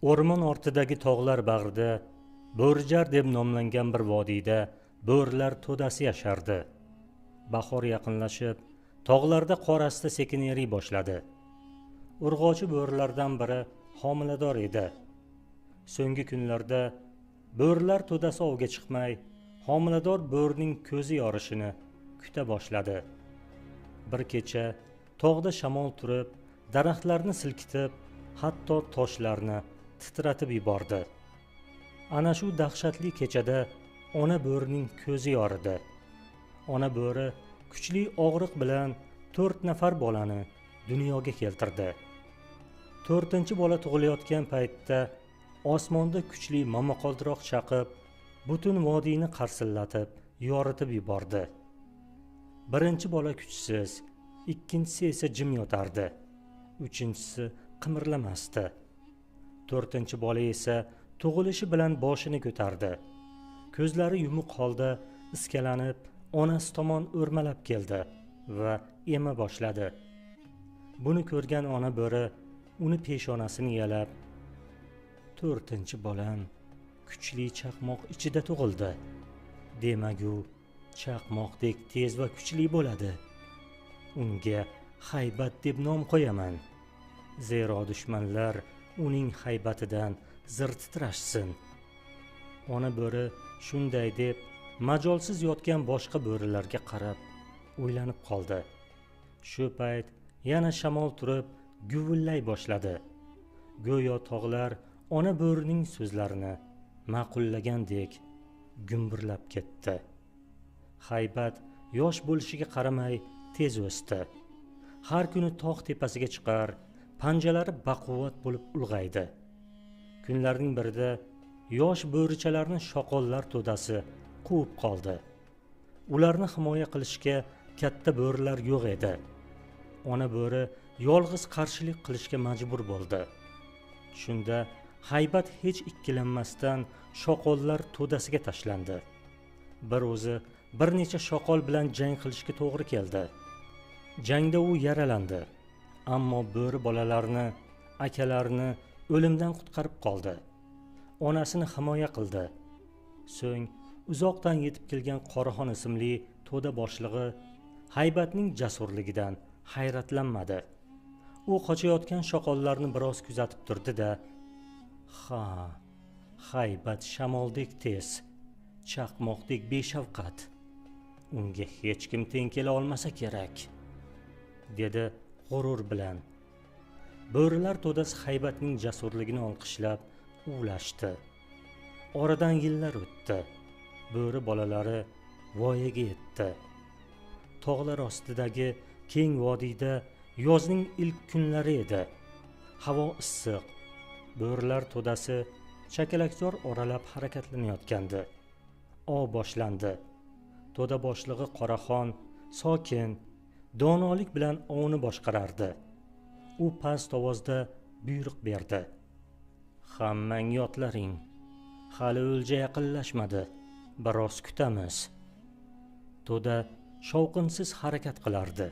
O'rmon ortidagi tog'lar bag'rida Bo'rijar deb nomlangan bir vodiyda bo'rilar to'dasi yashardi. Bahor yaqinlashib, tog'larda qor asta sekin eriy boshladi. Urg'ochi bo'rilardan biri homilador edi. So'nggi kunlarda bo'rilar to'dasi ovga chiqmay, homilador bo'rining ko'zi yorishini kuta boshladi. Bir kecha tog'da shamol turib, daraxtlarni silkitib, hatto toshlarni titratib yubordi. Ana shu dahshatli kechada ona bo'rining ko'zi yoridi. Ona bo'ri kuchli og'riq bilan 4 nafar bolani dunyoga keltirdi. 4-chi bola tug'ilayotgan paytda osmonda kuchli momaqaldiroq chaqib, butun vodiyni qarsillatib, yoritib yubordi. Birinchi bola kuchsiz, ikkinchisi esa jim yotardi. Uchinchisi qimirlamasdi. 4-chi bola esa tug'ilishi bilan boshini ko'tardi. Ko'zlari yumuq holda iskalanib, onasi tomon o'rmalab keldi va ema boshladi. Buni ko'rgan ona bo'ri uni peshonasini yalab, 4-chi bolam kuchli chaqmoq ichida tug'ildi. Demak, u chaqmoqdek tez va kuchli bo'ladi. Unga Haybat deb nom qo'yaman. Zero dushmanlar uning haybatidan zir titrashsin. Ona bo'ri shunday deb majolsiz yotgan boshqa bo'rilarga qarab o'ylanib qoldi. Shu payt yana shamol turib guvillay boshladi. Go'yo tog'lar ona bo'rining so'zlarini ma'qullagandek gumburlab ketdi. Haybat yosh bo'lishiga qaramay tez o'sdi. Har kuni tog' tepasiga chiqar, panjalari baquvvat bo'lib ulg'aydi. Kunlarning birida yosh bo'richalarni shoqollar to'dasi quvib qoldi. Ularni himoya qilishga katta bo'rilar yo'q edi. Ona bo'ri yolg'iz qarshilik qilishga majbur bo'ldi. Shunda Haybat hech ikkilanmasdan shoqollar to'dasiga tashlandi. Bir o'zi bir necha shoqol bilan jang qilishga to'g'ri keldi. Jangda u yaralandi, ammo bo'ri bolalarini, akalarini o'limdan qutqarib qoldi. Onasini himoya qildi. So'ng uzoqdan yetib kelgan Qoraxon ismli to'da boshlig'i Haybatning jasurligidan hayratlanmadi. U qochayotgan shoqollarni biroz kuzatib turdi-da, "Ha, Haybat shamoldek tez, chaqmoqdek beshafqat. Unga hech kim teng kela olmasa kerak", dedi g'urur bilan. Bo'rilar to'dasi Haybatning jasurligini olqishlab uvlashdi. Oradan yillar o'tdi. Bo'ri bolalari voyaga yetdi. Tog'lar ostidagi keng vodiyda yozning ilk kunlari edi. Havo issiq. Bo'rilar to'dasi chakalakzor oralab harakatlanayotgandi. Ov boshlandi. To'da boshlig'i Qoraxon sokin, donolik bilan ovni boshqarardi. U past ovozda buyruq berdi. "Hammang yotlaring. Hali o'lja yaqinlashmadi. Biroz kutamiz." To'da shovqinsiz harakat qilardi.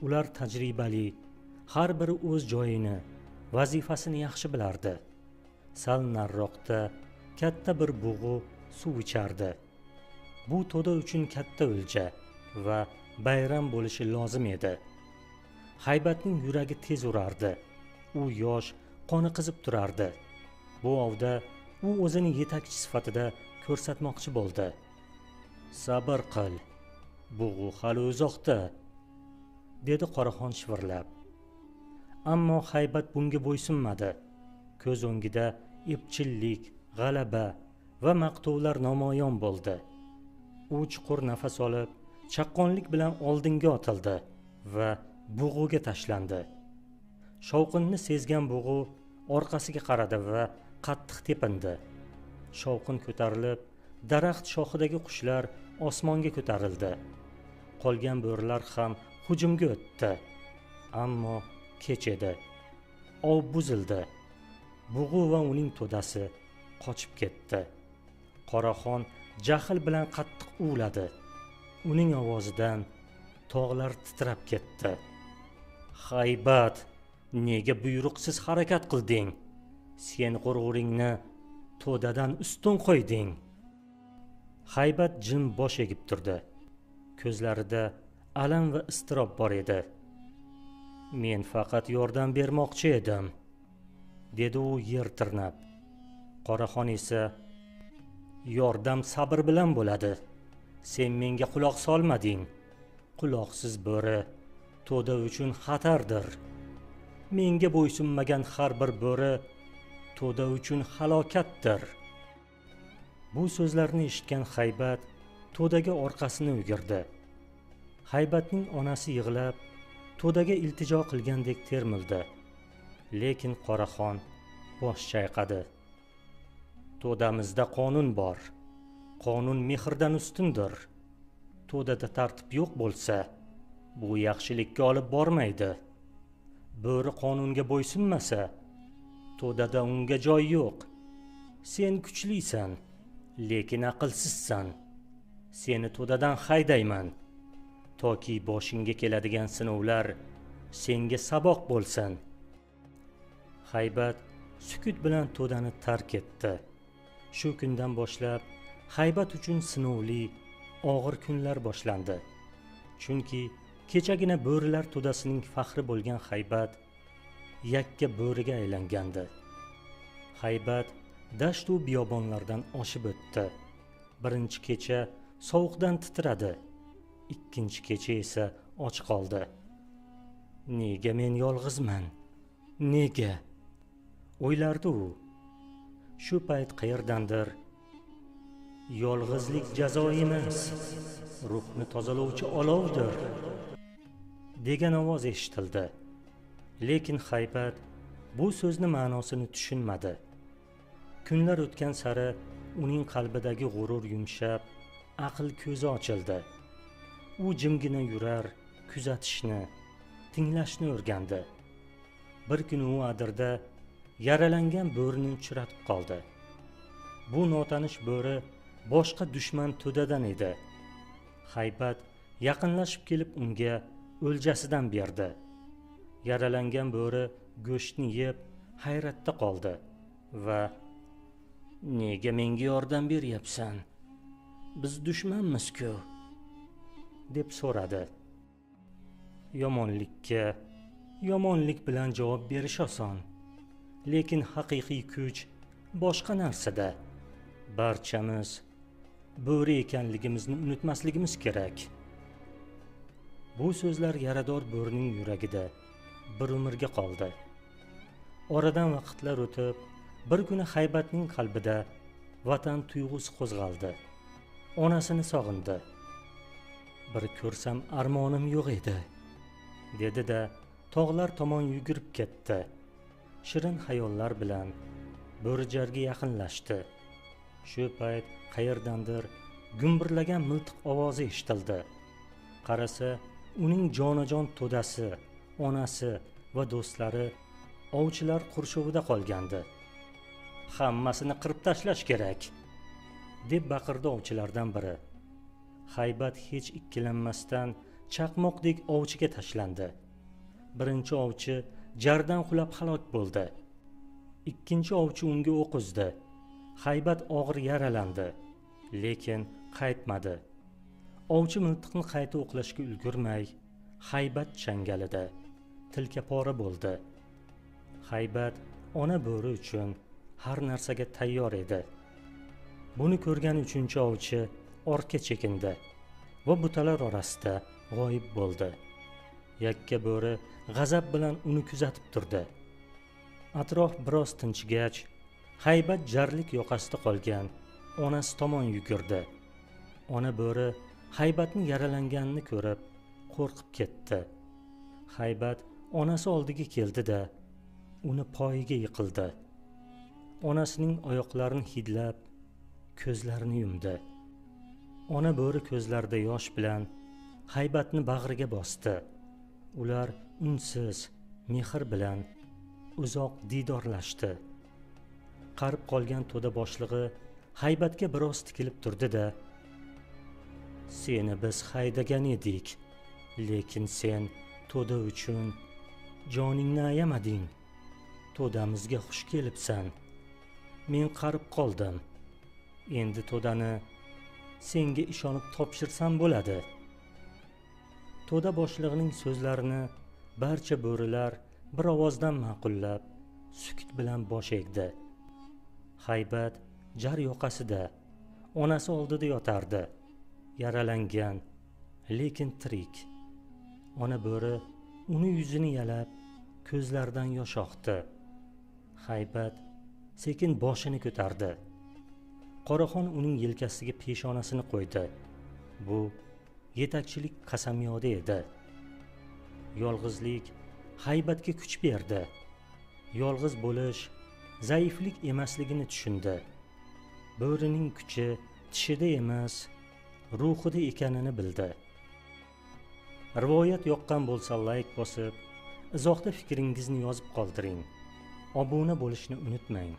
Ular tajribali, har biri o'z joyini, vazifasini yaxshi bilardi. Sal nariroqda katta bir bug'u suv ichardi. Bu to'da uchun katta o'lja va bayram bo'lishi lozim edi. Haybatning yuragi tez urardi. U yosh, qoni qizib turardi. Bu ovda u o'zini yetakchi sifatida ko'rsatmoqchi bo'ldi. "Sabr qil, bug'u hali uzoqda", dedi Qoraxon shivirlab. Ammo Haybat bunga bo'ysunmadi. Ko'z o'ngida epchillik, g'alaba va maqtovlar namoyon bo'ldi. U chuqur nafas olib, chaqqonlik bilan oldinga otildi va bug'uga tashlandi. Shovqinni sezgan bug'u orqasiga qaradi va qattiq tepindi. Shovqin ko'tarilib, daraxt shoxidagi qushlar osmonga ko'tarildi. Qolgan bo'rilar ham hujumga o'tdi. Ammo kech edi. Ov buzildi. Bug'u va uning to'dasi qochib ketdi. Qoraxon jahl bilan qattiq uvladi. Uning ovozidan tog'lar titrab ketdi. "Haybat, nega buyruqsiz harakat qilding?" Sen g'ururingni to'dadan ustun qo'yding. Haybat jim bosh egib turdi. Ko'zlarida alam va iztirob bor edi. Men faqat yordam bermoqchi edim, dedi u yer tirnab. Qoraxon esa, yordam sabr bilan bo'ladi. Sen menga quloq solmading. Quloqsiz bo'ri to'da uchun xatardir. Menga bo'ysunmagan har bir bo'ri to'da uchun halokatdir. Bu so'zlarni eshitgan Haybat to'daga orqasini o'girdi. Haybatning onasi yig'lab, to'daga iltijo qilgandek termildi. Lekin Qoraxon bosh chayqadi. To'damizda qonun bor. Qonun mehrdan ustundir. To'dada tartib yo'q bo'lsa, bu yaxshilikka olib bormaydi. Bo'ri qonunga bo'ysunmasa, to'dada unga joy yo'q. Sen kuchlisan, lekin aqlsizsan. Seni to'dadan haydayman, toki boshingga keladigan sinovlar senga saboq bo'lsin. Haybat sukut bilan to'dani tark etdi. Shu kundan boshlab Haybat uchun sinovli, og'ir kunlar boshlandi. Chunki kechagina bo'rilar to'dasining faxri bo'lgan Haybat yakka bo'riga aylangandi. Haybat dasht u biyobonlardan oshib o'tdi. Birinchi kecha sovuqdan titradi. Ikkinchi kecha esa och qoldi. Nega men yolg'izman? Nega? O'ylardi u. Shu payt qayerdandir yolg'izlik jazo emas, ruhni tozalovchi olovdir degan ovoz eshitildi. Lekin Haybat bu so'zni ma'nosini tushunmadi. Kunlar o'tgan sari uning qalbidagi g'urur yumshab, aql ko'zi ochildi. U jimgina yurar, kuzatishni, tinglashni o'rgandi. Bir kuni u adirda yaralangan bo'rini uchratib qoldi. Bu notanish bo'ri boshqa dushman to'dadan edi. Haybat yaqinlashib kelib unga o'ljasidan berdi. Yaralangan bo'ri go'shtni yeb hayratda qoldi va nega menga yordam beryapsan? Biz dushmanmiz-ku, deb so'radi. Yomonlikka yomonlik bilan javob berish oson, lekin haqiqiy kuch boshqa narsada. Barchamiz bo'ri ekanligimizni unutmasligimiz kerak. Bu so'zlar yarador bo'rining yuragida bir umrga qoldi. Oradan vaqtlar o'tib, bir kuni Haybatning qalbida vatan tuyg'usi qo'zg'aldi. Onasini sog'indi. Bir ko'rsam armonim yo'q edi, dedi-da tog'lar tomon yugurib ketdi. Shirin xayollar bilan bo'rijarga yaqinlashdi. Shu payt qayerdandir gumburlagan miltiq ovozi eshitildi. Qarasa, uning jonajon to'dasi, onasi va do'stlari ovchilar qurshovida qolgandi. Hammasini qirib tashlash kerak, deb baqirdi ovchilardan biri. Haybat hech ikkilanmasdan chaqmoqdek ovchiga tashlandi. Birinchi ovchi jardan qulab halok bo'ldi. Ikkinchi ovchi unga o'q uzdi. Haybat og'ir yaralandi, lekin qaytmadi. Ovchi miltiqni qayta o'qlashga ulgurmay, Haybat changalida tilkapora bo'ldi. Haybat ona bo'ri uchun har narsaga tayyor edi. Buni ko'rgan uchinchi ovchi ortga chekindi va butalar orasida g'oyib bo'ldi. Yakka bo'ri g'azab bilan uni kuzatib turdi. Atrof biroz tinchigach, Haybat jarlik yoqasida qolgan onasi tomon yugurdi. Ona bo'ri Haybatning yaralanganini ko'rib qo'rqib ketdi. Haybat onasi oldiga keldi-da, uni poyiga yiqildi. Onasining oyoqlarini hidlab, ko'zlarini yumdi. Ona bo'ri ko'zlarida yosh bilan Haybatni bag'riga bosdi. Ular unsiz, mehr bilan uzoq diydorlashdi. Qarib qolgan to'da boshlig'i Haybatga biroz tikilib turdi-da, seni biz haydagan edik, lekin sen to'da uchun joningni ayamading. To'damizga xush kelibsan. Men qarib qoldim. Endi to'dani senga ishonib topshirsam bo'ladi. To'da boshlig'ining so'zlarini barcha bo'rilar bir ovozdan ma'qullab, sukut bilan bosh egdi. Haybat jar yoqasida, onasi oldida yotardi. Yaralangan, lekin tirik. Ona bo'ri uni yuzini yalab, ko'zlaridan yosh oqdi. Haybat sekin boshini ko'tardi. Qoraxon uning yelkasiga peshonasini qo'ydi. Bu yetakchilik qasamyodi edi. Yolg'izlik Haybatga kuch berdi. Yolg'iz bo'lish zaiflik emasligini tushundi. Bo'rining kuchi tishida emas, ruhida ekanini bildi. Rivoyat yoqqan bo'lsa like bosib, izohda fikringizni yozib qoldiring. Obuna bo'lishni unutmang.